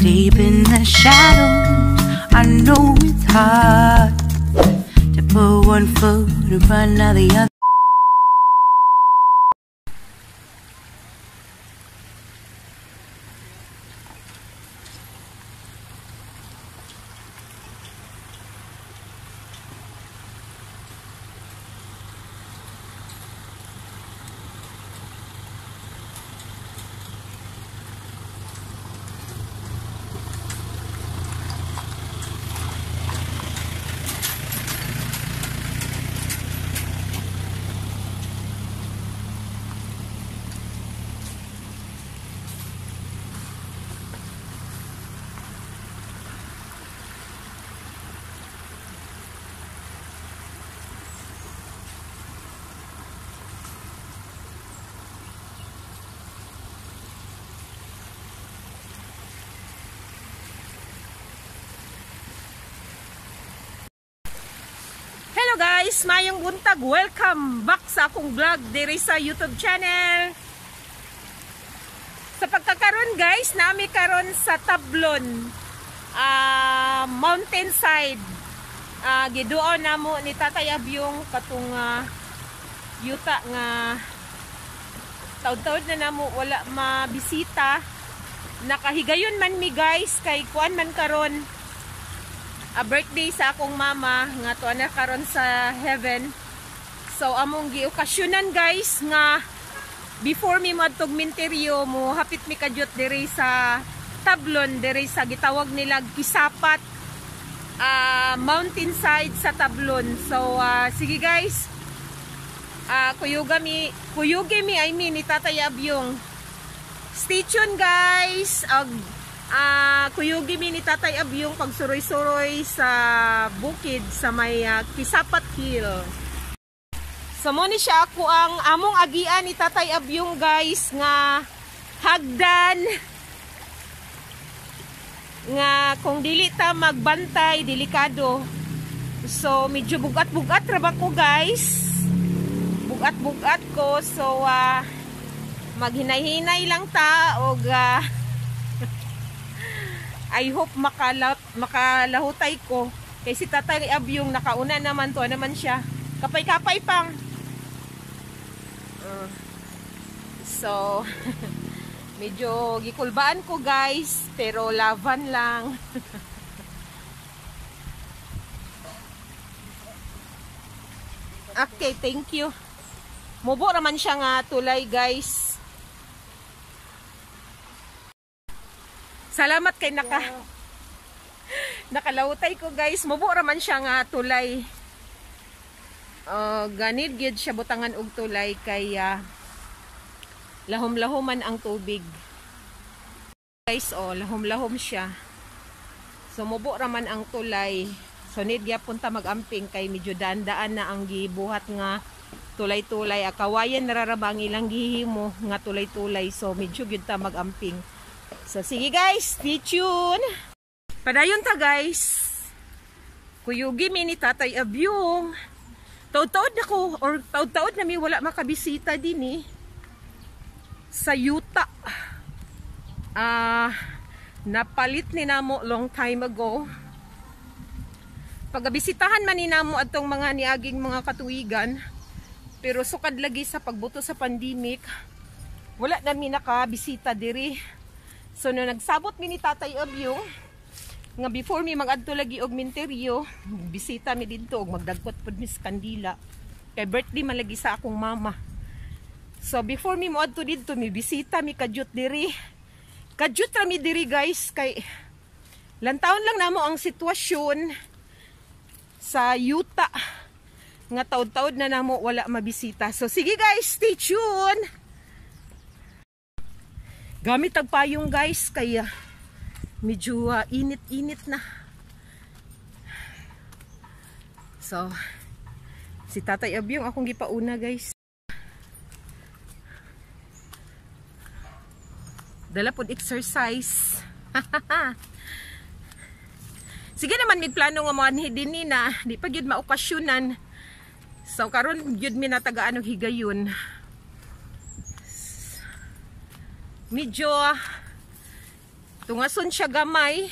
Deep in the shadows, I know it's hard to put one foot in front of the other. Hello guys, mayong buntag. Welcome back sa akong vlog diri sa YouTube channel. Sa pagkakaron guys, nami karon sa Tablon, mountainside. Giduon namo ni Tatay Abyong katong yuta nga taud-taud na namo wala mabisita. Nakahigayon man mi guys kay kuan man karon. A birthday sa akong mama nga tuwa na karon sa heaven. So among giokasyonan guys nga before mi moadtog minteryo mo hapit mi kadyot diri sa Tablon, diri sa gitawag nila Kisapat, mountainside sa Tablon. So sige guys, kuyugi mi I mean ni Tatay Abyong. Stay tuned guys. Kuyugi mi ni Tatay Abyong pagsuroy-suroy sa bukid sa may Kisapat Hill. So mo ni siya ako ang among agian ni Tatay Abyong guys nga hagdan nga kung dili ta magbantay delikado. So medyo bugat-bugat ra ba ko guys? Bugat-bugat ko, so maghinay-hinay lang ta og I hope makalahutay ko. Kay si Tatay Abyong nakauna naman to naman siya. Kapay-kapay pang. So medyo gikulbaan ko guys, pero laban lang. Okay, thank you. Mubo naman siya nga tulay guys. Salamat kay nakalawtay ko guys. Mubo raman siya nga tulay. Ganid gyud siya butangan og tulay kay lahom-lahoman ang tubig. Guys, oh, lahom-lahom siya. So mubo raman ang tulay. So nid gyapon ta magamping kay medyo daan-daan na ang gibuhat nga tulay-tulay. Kawayan nararaba ang ilang gihimo nga tulay-tulay. So medyo gyud ta magamping. So sige guys, stay tuned. Padayon ta guys. Kuyugi mi ni Tatay Abyong. Taud-taud na ko or taud-taud na mi wala makabisita din eh sa yuta. Napalit ni namo long time ago. Pagabisitahan man ni namo atong mga niaging mga katuigan, pero sukad lagi sa pagbuto sa pandemic, wala na mi nakabisita diri. So no nagsabot mi ni Tatay Abyong nga before mi magadto lagi og minteryo, bisita mi didto og magdagkot pud mi sa kandila kay birthday man lagi sa akong mama. So before mi moadto didto mi bisita mi kadyot diri. Kadyot ra mi diri guys kay lantawon lang namo ang sitwasyon sa yuta nga taud-taud na namo wala mabisita. So sige guys, stay tuned. Gamit ang payong guys kaya medyo init-init na. So si Tatay Abyong akong gipauna guys. Dala pod exercise. Sige naman mig plano nga moanhi dinhi na, di pa gyud maokasyonan. So karon gyud mi natagaan og higayon. Medyo Tungason siya gamay.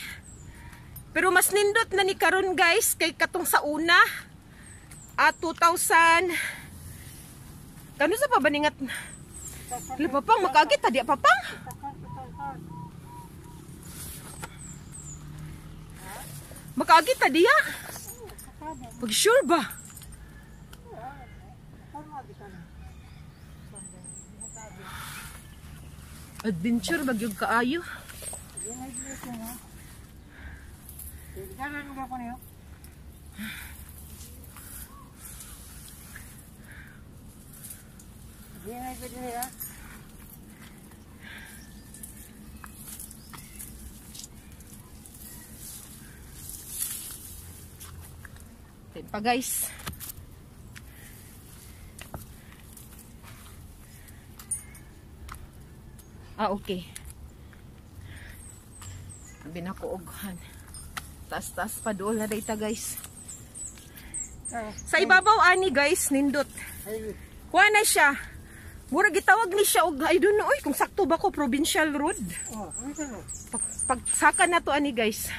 Pero mas nindot na ni karon, guys, kay katong sa una. At 2000 kano sa pa baningat. Hala, papang, makaagit ta di papang. Makaagit ta diya. Pag sure ba? Adventure bagyog kaayo. Pa guys. Ah, okay. Abi na ko oghan. Taas-taas pa dool na dayta, guys. Sa ibabaw ani, guys, nindot. Kuha na siya. Mura gitawag ni siya og, I don't know oy, kung sakto ba ko, provincial road. Oh, Pagsaka na to ani, guys.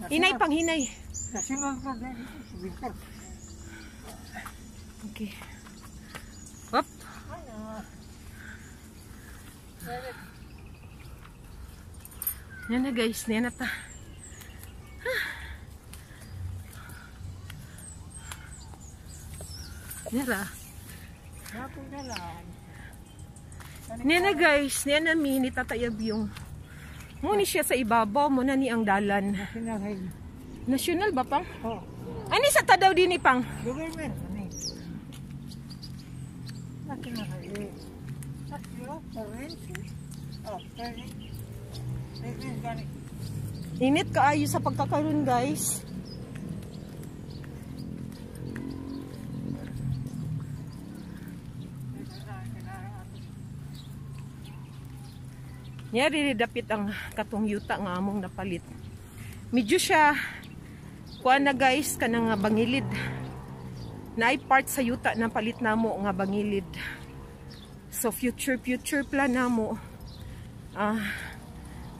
Hinay pang hinay. Okay. Hop. Yan na, guys, yan na ta. Yan. Yan na, guys, yan na mi ni Tatayab yung. Muni siya sa ibabaw, muna ni ang dalan. National ba pang? Oh. Ani sa tadaw din ni pang? Government ani. National highway. National province. Oh, province. Province gani. Init kaayo sa pagkakaroon, guys. Niya diri dapit ang katong yuta nga among napalit. Medyo siya kuan na, guys, kanang nga bangilid. Naay part sa yuta na palit namo nga bangilid. So future future plan namo.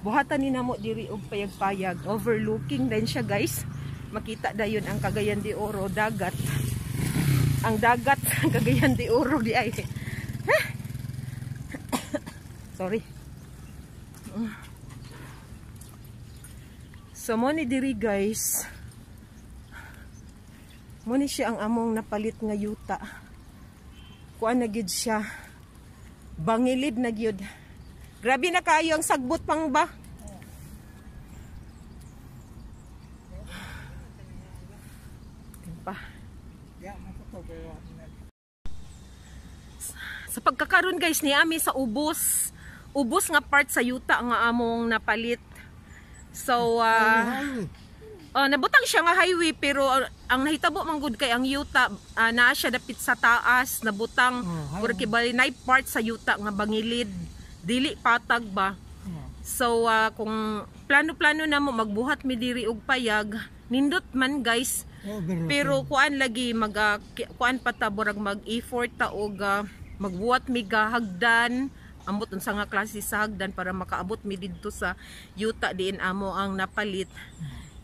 Buhatan ni namo diri og payag-payag. Overlooking din siya, guys. Makita dayon ang Cagayan de Oro dagat. Ang dagat ang Cagayan de Oro di ay. Sorry. So mo ni diri, guys. Mo ni siya ang among napalit nga yuta. Kuan na gid siya. Bangilid na gyud. Grabe na kayo ang sagbot pang ba? Pa. Sa pagkakaroon, guys, ni ami sa ubos. Ubos nga part sa yuta nga among napalit. So nabutang siya nga highway, pero ang nahitabo man gud kay ang yuta naa siya dapit sa taas, nabutang murag kibali nay part sa yuta nga bangilid, dili patag ba. So kung plano-plano na mo magbuhat mi diri og payag, nindot man, guys. Pero kuan lagi mag kuan pa ta, burag mag-effort ta og magbuhat mi hagdan, ambot unsa nga klase sa hagdan para makaabot mi didto sa yuta diin amo ang napalit.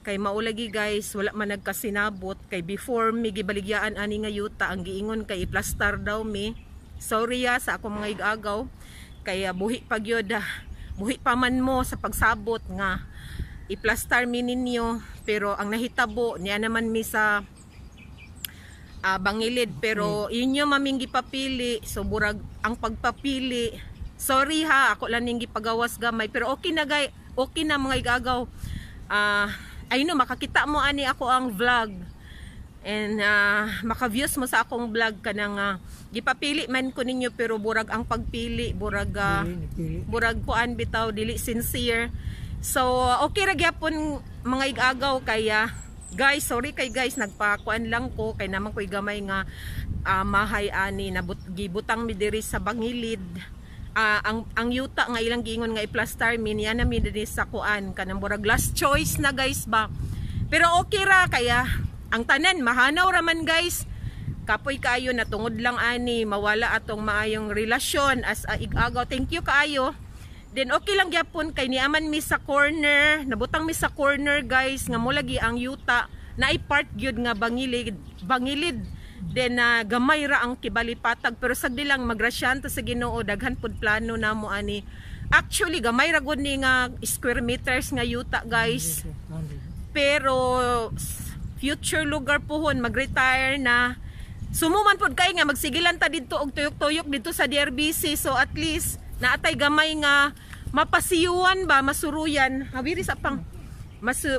Kay maulagi, guys, wala man nagkasinabot kay before mi gibaligyaan ani nga yuta, ang giingon kay iplastar daw mi. Sorry ya sa akong mga igagaw kay buhi pa gyud, buhi pa man mo sa pagsabot nga iplastar mi ninyo, pero ang nahitabo niya naman mi sa bangilid, pero inyo maming gipapili, so burag ang pagpapili. Sorry ha, ako lang ning gipagawas gamay, pero okay na gay, okay na mga igagaw. I know makakita mo ani ako ang vlog and maka-views mo sa akong vlog kanang gipapili man ko ninyo, pero burag ang pagpili burag burag kuan bitaw, dili sincere. So okay ra gyapon mga igagaw kaya guys, sorry kay guys, nagpakuan lang ko kay naman koy gamay nga mahay ani nabut gibutang mi diri sa bangilid. Ang yuta nga ilang giingon nga iplastar mi niya na mi diri sa kuan kanang burag last choice na, guys ba. Pero okay ra kaya ang tanan mahanaw ra man, guys. Kapoy kaayo na tungod lang ani mawala atong maayong relasyon as igagaw. Thank you kaayo. Then okay lang gyapon kay niaman mi sa corner, nabutang mi sa corner, guys, nga mo lagi ang yuta naay part gyud nga bangilid, bangilid. Then gamay ra ang kibalipatag, pero sagdi lang, magrasyan ta sa Ginoo, daghan pud plano namo ani. Actually, gamay ra gud ni nga square meters nga yuta, guys. Pero future lugar puhon, mag-retire na. Sumuman pud kay nga magsigilan ta didto og tuyok-tuyok didto sa DRBC, so at least naatay gamay nga mapasiyuan ba, masuruyan, hawiri sa pang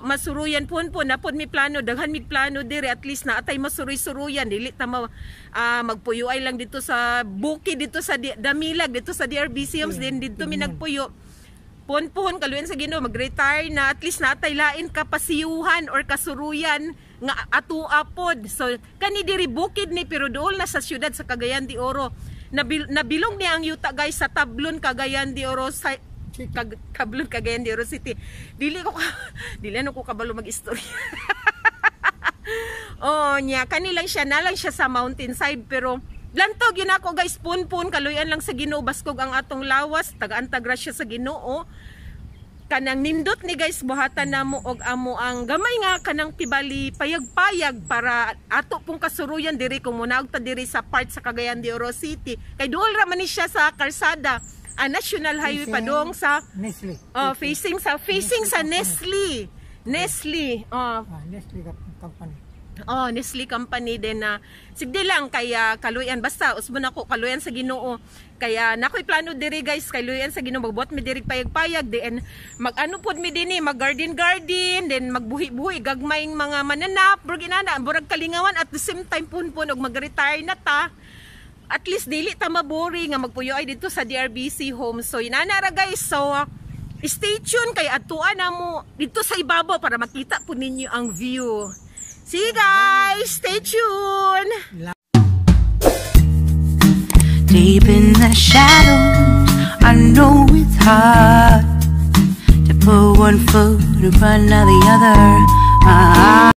masuruyan pun po na pod mi plano, daghan mig plano diri. At least naatay masuruy-suruyan, dili ta ma, magpuyuay lang dito sa bukid, dito sa Damilag, dito sa DRBC Homes din didto mi nagpuyo. Pun puhon, kaluyan sa Ginoo, mag-retire na, at least natay lain kapasiyuhan or kasuruyan nga atua pod. So kani diri bukid ni, pero dool na sa siyudad sa Cagayan de Oro. Nabilong niya ang yuta, guys, sa Tablon, Cagayan de Oro, sa Tablon, Cagayan de Oro City. Dili ano ko kabalo mag-istorya. Oh, nya kani lang siya, na lang siya sa mountainside, pero lantog yun ako, guys, pun-pun, kaluyan lang sa Ginoo, baskog ang atong lawas, tagaan ta grasya sa Ginoo. Kanang nindot ni, guys, buhatan namo og amo ang gamay nga kanang tibali payag-payag para ato pong kasuruyan diri kung munaog ta diri sa part sa Cagayan de Oro City. Kay duol ra man ni siya sa kalsada, a national highway padong sa Nestle. Oh, facing sa Nestle. Nestle. Oh, Ah, Nestle company. Oh, Nestle company din na sigdi lang kaya kaluyan, basta usbon ako, kaluyan sa Ginoo. Kaya nakoy plano diri, guys, kaluyan sa Ginoo, magbuhat mi diri payag-payag din, mag-ano pod mi dinhi, mag garden garden, then magbuhi-buhi gagmayng mga mananap, burg inana, burag kalingawan. At the same time, pun-pun og mag-retire na ta, at least dili ta maboring nga magpuyo ay dito sa DRBC Home. So inana ra, guys. So stay tuned kay atuan na mo dito sa ibabaw para makita po ninyo ang view. See you, guys! Stay tuned! Deep in the shadows, I know it's hard to put one foot in front of the other. Ah.